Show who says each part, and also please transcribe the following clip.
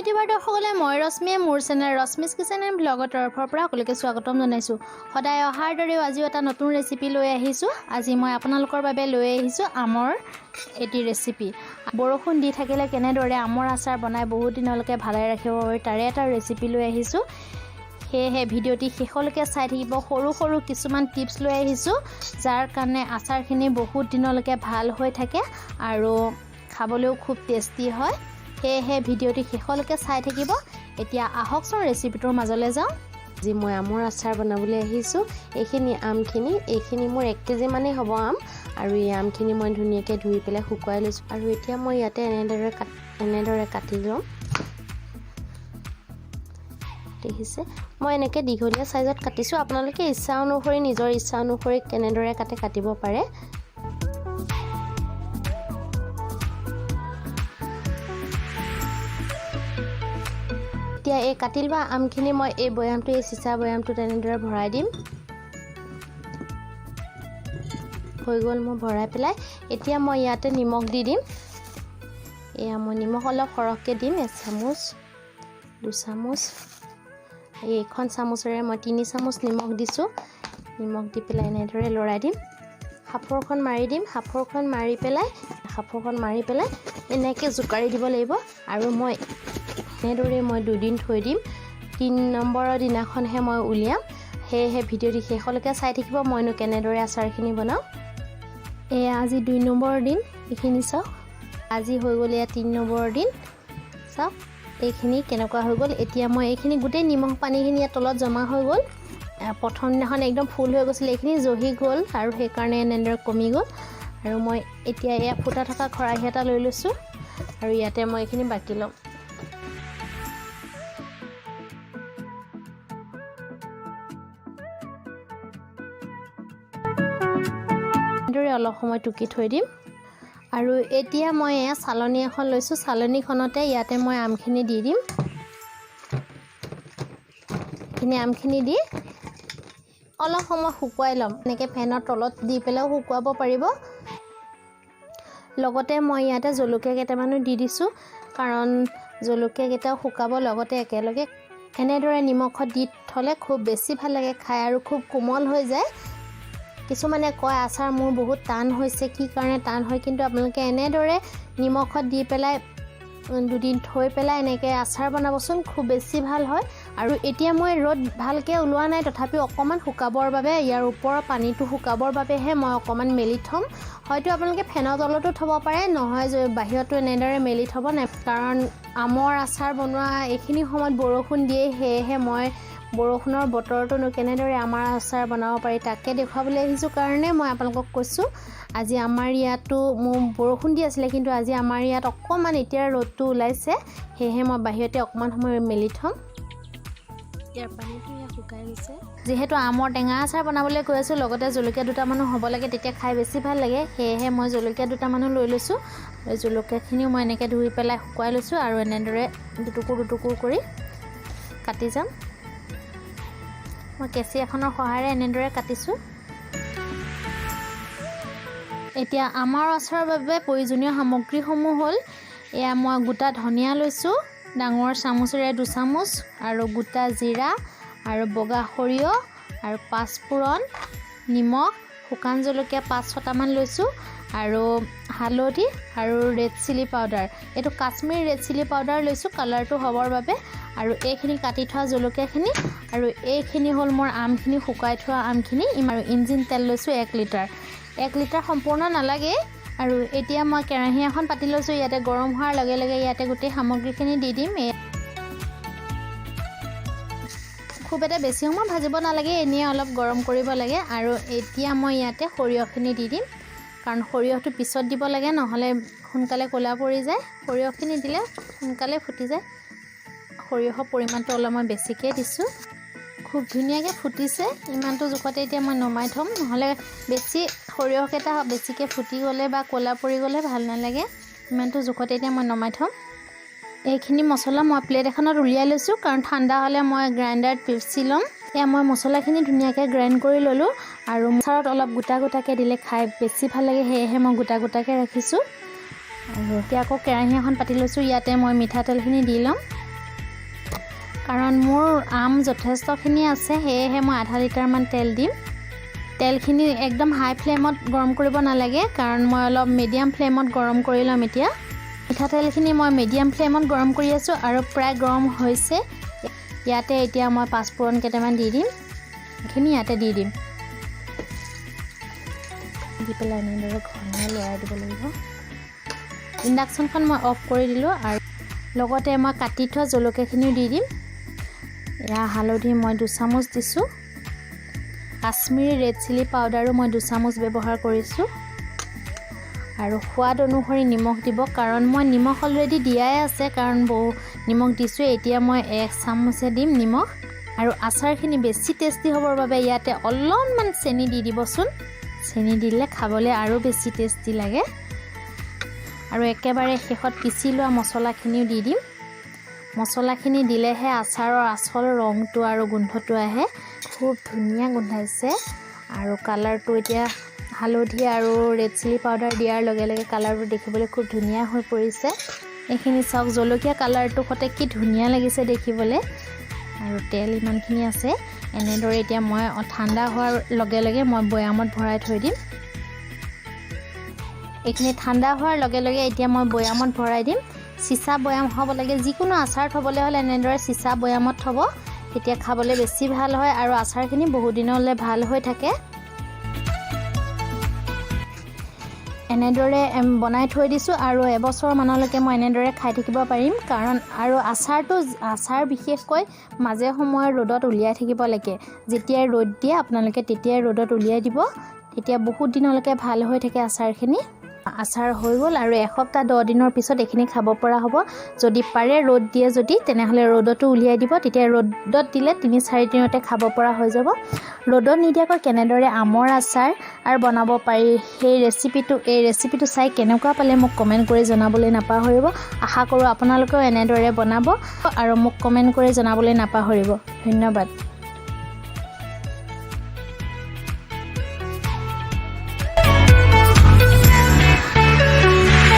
Speaker 1: YouTuber দৰ্শকসকলে, মই ৰশ্মিয়ে মোৰ চেনেল ৰশ্মিজ কিচেন এণ্ড ব্লগৰ তৰফৰ পৰা সকলোকে স্বাগতম জনাইছোঁ। সদায় অহাৰ দৰেও আজিও এটা নতুন ৰেচিপি লৈ আহিছোঁ। আজি মই আপোনালোকৰ বাবে লৈ আহিছোঁ আমৰ এটি ৰেচিপি। বৰষুণ দি থাকিলে কেনেদৰে আমৰ আচাৰ বনাই বহুত দিনলৈকে ভালে ৰাখিব পাৰি, তাৰে এটা ৰেচিপি লৈ আহিছোঁ। সেয়েহে ভিডিঅ'টি শেষলৈকে চাই থাকিব। সৰু সৰু কিছুমান টিপছ লৈ আহিছোঁ, যাৰ কাৰণে আচাৰখিনি বহুত দিনলৈকে ভাল হৈ থাকে আৰু খাবলৈও খুব টেষ্টি হয়। সেয়েহে ভিডিঅ'টি শেষলৈকে চাই থাকিব। এতিয়া আহকচোন, ৰেচিপিটোৰ মাজলৈ যাওঁ।
Speaker 2: আজি মই আমৰ আচাৰ বনাবলৈ আহিছোঁ। এইখিনি আমখিনি, এইখিনি মোৰ 1 কেজি মানেই হ'ব আম। আৰু এই আমখিনি মই ধুনীয়াকৈ ধুই পেলাই শুকুৱাই লৈছোঁ। আৰু এতিয়া মই ইয়াতে এনেদৰে কাটি ল'ম। দেখিছে, মই এনেকৈ দীঘলীয়া চাইজত কাটিছোঁ। আপোনালোকে ইচ্ছা অনুসৰি, নিজৰ ইচ্ছা অনুসৰি কেনেদৰে কাটে কাটিব পাৰে। এতিয়া এই কাটি লোৱা আমখিনি মই এই বৈয়ামটো, এই চিচা বৈয়ামটোত এনেদৰে ভৰাই দিম। হৈ গ'ল মোৰ ভৰাই পেলাই। এতিয়া মই ইয়াতে নিমখ দি দিম। এয়া মই নিমখ অলপ সৰহকৈ দিম, এচামুচ, দুচামুচ, এইখন চামুচেৰে মই 3 চামুচ নিমখ দিছোঁ। নিমখ দি পেলাই এনেদৰে লৰাই দিম। সাঁফৰখন মাৰি দিম। সাঁফৰখন মাৰি পেলাই এনেকৈ জোকাৰি দিব লাগিব। আৰু মই এনেদৰে মই দুদিন থৈ দিম। 3 নম্বৰৰ দিনাখনহে মই উলিয়াম। সেয়েহে ভিডিঅ'টি শেষলৈকে চাই থাকিব, মইনো কেনেদৰে আচাৰখিনি বনাওঁ।
Speaker 1: এয়া আজি 2 নম্বৰৰ দিন। এইখিনি চাওক, আজি হৈ গ'ল এয়া 3 নম্বৰৰ দিন। চাওক, এইখিনি কেনেকুৱা হৈ গ'ল। এতিয়া মই এইখিনি গোটেই নিমখ পানীখিনি ইয়াত তলত জমা হৈ গ'ল। প্ৰথম দিনাখন একদম ফুল হৈ গৈছিলে, এইখিনি জহি গ'ল আৰু সেইকাৰণে এনেদৰে কমি গ'ল। আৰু মই এতিয়া এয়া ফুটা থকা খৰাহী এটা লৈ লৈছোঁ আৰু ইয়াতে মই এইখিনি বাকি ল'ম। এনেদৰে অলপ সময় টুকি থৈ দিম। আৰু এতিয়া মই এয়া চালনী এখন লৈছোঁ। চালনীখনতে ইয়াতে মই আমখিনি দি দিম। এইখিনি আমখিনি দি অলপ সময় শুকুৱাই ল'ম। এনেকৈ ফেনৰ তলত দি পেলাইও শুকুৱাব পাৰিব। লগতে মই ইয়াতে জলকীয়া কেইটামানো দি দিছোঁ, কাৰণ জলকীয়া কেইটাও শুকাব লগতে একেলগে। এনেদৰে নিমখত দি থ'লে খুব বেছি ভাল লাগে খাই আৰু খুব কোমল হৈ যায়। কিছুমানে কয়, আচাৰ মোৰ বহুত টান হৈছে, কি কাৰণে টান হয়? কিন্তু আপোনালোকে এনেদৰে নিমখত দি পেলাই দুদিন থৈ পেলাই এনেকৈ আচাৰ বনাবচোন, খুব বেছি ভাল হয়। আৰু এতিয়া মই ৰ'দ ভালকৈ ওলোৱা নাই, তথাপিও অকণমান শুকাবৰ বাবে, ইয়াৰ ওপৰৰ পানীটো শুকাবৰ বাবেহে মই অকণমান মেলি থ'ম। হয়তো আপোনালোকে ফেনৰ তলতো থ'ব পাৰে, নহয় বাহিৰতো এনেদৰে মেলি থ'ব নাই। কাৰণ আমৰ আচাৰ বনোৱা এইখিনি সময়ত বৰষুণ দিয়ে। সেয়েহে মই বৰষুণৰ বতৰটোনো কেনেদৰে আমাৰ আচাৰ বনাব পাৰি, তাকে দেখুৱাবলৈ আহিছোঁ কাৰণে মই আপোনালোকক কৈছোঁ। আজি আমাৰ ইয়াতো মোৰ বৰষুণ দি আছিলে, কিন্তু আজি আমাৰ ইয়াত অকণমান এতিয়া ৰ'দটো ওলাইছে। সেয়েহে মই বাহিৰতে অকণমান সময় মেলি থ'ম।
Speaker 2: ইয়াৰ পানীটো ইয়াত শুকাই গৈছে।
Speaker 1: যিহেতু আমৰ টেঙা আচাৰ বনাবলৈ গৈ আছোঁ, লগতে জলকীয়া দুটামানো হ'ব লাগে, তেতিয়া খাই বেছি ভাল লাগে। সেয়েহে মই জলকীয়া দুটামানো লৈ লৈছোঁ। আৰু জলকীয়াখিনিও মই এনেকৈ ধুই পেলাই শুকুৱাই লৈছোঁ আৰু এনেদৰে দুটুকুৰ দুটুকুৰ কৰি কাটি যাম। মই কেঁচি এখনৰ সহায়েৰে এনেদৰে কাটিছোঁ। এতিয়া আমৰ আচাৰৰ বাবে প্ৰয়োজনীয় সামগ্ৰীসমূহ হ'ল, এয়া মই গোটা ধনিয়া লৈছোঁ ডাঙৰ চামুচেৰে 2 চামুচ, আৰু গোটা জিৰা আৰু বগা সৰিয়হ আৰু পাঁচফোৰণ, নিমখ, শুকান জলকীয়া 5-6টামান লৈছোঁ আৰু হালধি আৰু ৰেড চিলি পাউডাৰ। এইটো কাশ্মীৰ ৰেড চিলি পাউডাৰ লৈছোঁ কালাৰটো হ'বৰ বাবে। আৰু এইখিনি কাটি থোৱা জলকীয়াখিনি আৰু এইখিনি হ'ল মোৰ আমখিনি, শুকাই থোৱা আমখিনি। আৰু ইঞ্জিন তেল লৈছোঁ 1 লিটাৰ। 1 লিটাৰ সম্পূৰ্ণ নালাগে। আৰু এতিয়া মই কেৰাহী এখন পাতি লৈছোঁ। ইয়াতে গৰম হোৱাৰ লগে লগে ইয়াতে গোটেই সামগ্ৰীখিনি দি দিম। খুব এটা বেছি সময় ভাজিব নালাগে, এনেই অলপ গৰম কৰিব লাগে। আৰু এতিয়া মই ইয়াতে সৰিয়হখিনি দি দিম, কাৰণ সৰিয়হটো পিছত দিব লাগে, নহ'লে সোনকালে ক'লা পৰি যায়। সৰিয়হখিনি দিলে সোনকালে ফুটি যায়। সৰিয়হৰ পৰিমাণটো অলপ মই বেছিকৈ দিছোঁ। খুব ধুনীয়াকৈ ফুটিছে। ইমানটো জোখতে এতিয়া মই নমাই থ'ম, নহ'লে বেছি সৰিয়হকেইটা বেছিকৈ ফুটি গ'লে বা ক'লা পৰি গ'লে ভাল নালাগে। ইমানটো জোখতে এতিয়া মই নমাই থ'ম। এইখিনি মছলা মই প্লেট এখনত উলিয়াই লৈছোঁ, কাৰণ ঠাণ্ডা হ'লে মই গ্ৰাইণ্ডাৰত পিচি ল'ম। এয়া মই মছলাখিনি ধুনীয়াকৈ গ্ৰাইণ্ড কৰি ল'লোঁ। আৰু আচাৰত অলপ গোটা গোটাকৈ দিলে খাই বেছি ভাল লাগে, সেয়েহে মই গোটা গোটাকৈ ৰাখিছোঁ। আৰু এতিয়া আকৌ কেৰাহী এখন পাতি লৈছোঁ। ইয়াতে মই মিঠাতেলখিনি দি ল'ম। কাৰণ মোৰ আম যথেষ্টখিনি আছে, সেয়েহে মই আধা লিটাৰমান তেল দিম। তেলখিনি একদম হাই ফ্লেমত গৰম কৰিব নালাগে, কাৰণ মই অলপ মিডিয়াম ফ্লেমত গৰম কৰি ল'ম। এতিয়া মিঠাতেলখিনি মই মিডিয়াম ফ্লেমত গৰম কৰি আছোঁ আৰু প্ৰায় গৰম হৈছে। ইয়াতে এতিয়া মই পাঁচফোৰণ কেইটামান দি দিম। এইখিনি ইয়াতে দি দিম। দি পেলাই এনেদৰে ঘনাই লৰাই দিব লাগিব। ইণ্ডাকশ্যনখন মই অফ কৰি দিলোঁ আৰু লগতে মই কাটি থোৱা জলকীয়াখিনিও দি দিম। এয়া হালধি মই 2 চামুচ দিছোঁ। কাশ্মীৰী ৰেড চিলি পাউডাৰো মই 2 চামুচ ব্যৱহাৰ কৰিছোঁ আৰু সোৱাদ অনুসৰি নিমখ দিব, কাৰণ মই নিমখ অলৰেডি দিয়াই আছে, কাৰণ বহু নিমখ দিছোঁৱেই। এতিয়া মই 1 চামুচে দিম নিমখ। আৰু আচাৰখিনি বেছি টেষ্টি হ'বৰ বাবে ইয়াতে অলপমান চেনি দি দিবচোন। চেনি দিলে খাবলৈ আৰু বেছি টেষ্টি লাগে। আৰু একেবাৰে শেষত পিচি লোৱা মছলাখিনিও দি দিম। মছলাখিনি দিলেহে আচাৰৰ আচল ৰংটো আৰু গোন্ধটো আহে। খুব ধুনীয়া গোন্ধাইছে আৰু কালাৰটো এতিয়া হালধি আৰু ৰেড চিলি পাউডাৰ দিয়াৰ লগে লগে কালাৰটো দেখিবলৈ খুব ধুনীয়া হৈ পৰিছে। এইখিনি চাওক, জলকীয়া কালাৰটো সতে কি ধুনীয়া লাগিছে দেখিবলৈ। আৰু তেল ইমানখিনি আছে। এনেদৰে এতিয়া মই ঠাণ্ডা হোৱাৰ লগে লগে মই বৈয়ামত ভৰাই থৈ দিম। এইখিনি ঠাণ্ডা হোৱাৰ লগে লগে এতিয়া মই বৈয়ামত ভৰাই দিম। চিচা বৈয়াম হ'ব লাগে। যিকোনো আচাৰ থ'বলৈ হ'লে এনেদৰে চিচা বৈয়ামত থ'ব, তেতিয়া খাবলৈ বেছি ভাল হয় আৰু আচাৰখিনি বহুদিনলৈ ভাল হৈ থাকে। এনেদৰে বনাই থৈ দিছোঁ আৰু এবছৰমানলৈকে মই এনেদৰে খাই থাকিব পাৰিম। কাৰণ আৰু আচাৰ বিশেষকৈ মাজে সময়ে ৰ'দত উলিয়াই থাকিব লাগে। যেতিয়াই ৰ'দ দিয়ে, আপোনালোকে তেতিয়াই ৰ'দত উলিয়াই দিব, তেতিয়া বহুত দিনলৈকে ভাল হৈ থাকে আচাৰখিনি। আচাৰ হৈ গ'ল আৰু এসপ্তাহ 10 দিনৰ পিছত এইখিনি খাব পৰা হ'ব। যদি পাৰে, ৰ'দ দিয়ে যদি, তেনেহ'লে ৰ'দতো উলিয়াই দিব। তেতিয়া ৰ'দত দিলে 3-4 দিনতে খাব পৰা হৈ যাব। ৰ'দত নিদিয়াকৈ কেনেদৰে আমৰ আচাৰ আৰু বনাব পাৰি, সেই ৰেচিপিটো এই ৰেচিপিটো চাই কেনেকুৱা পালে মোক কমেণ্ট কৰি জনাবলৈ নাপাহৰিব। আশা কৰোঁ আপোনালোকেও এনেদৰে বনাব আৰু মোক কমেণ্ট কৰি জনাবলৈ নাপাহৰিব। ধন্যবাদ।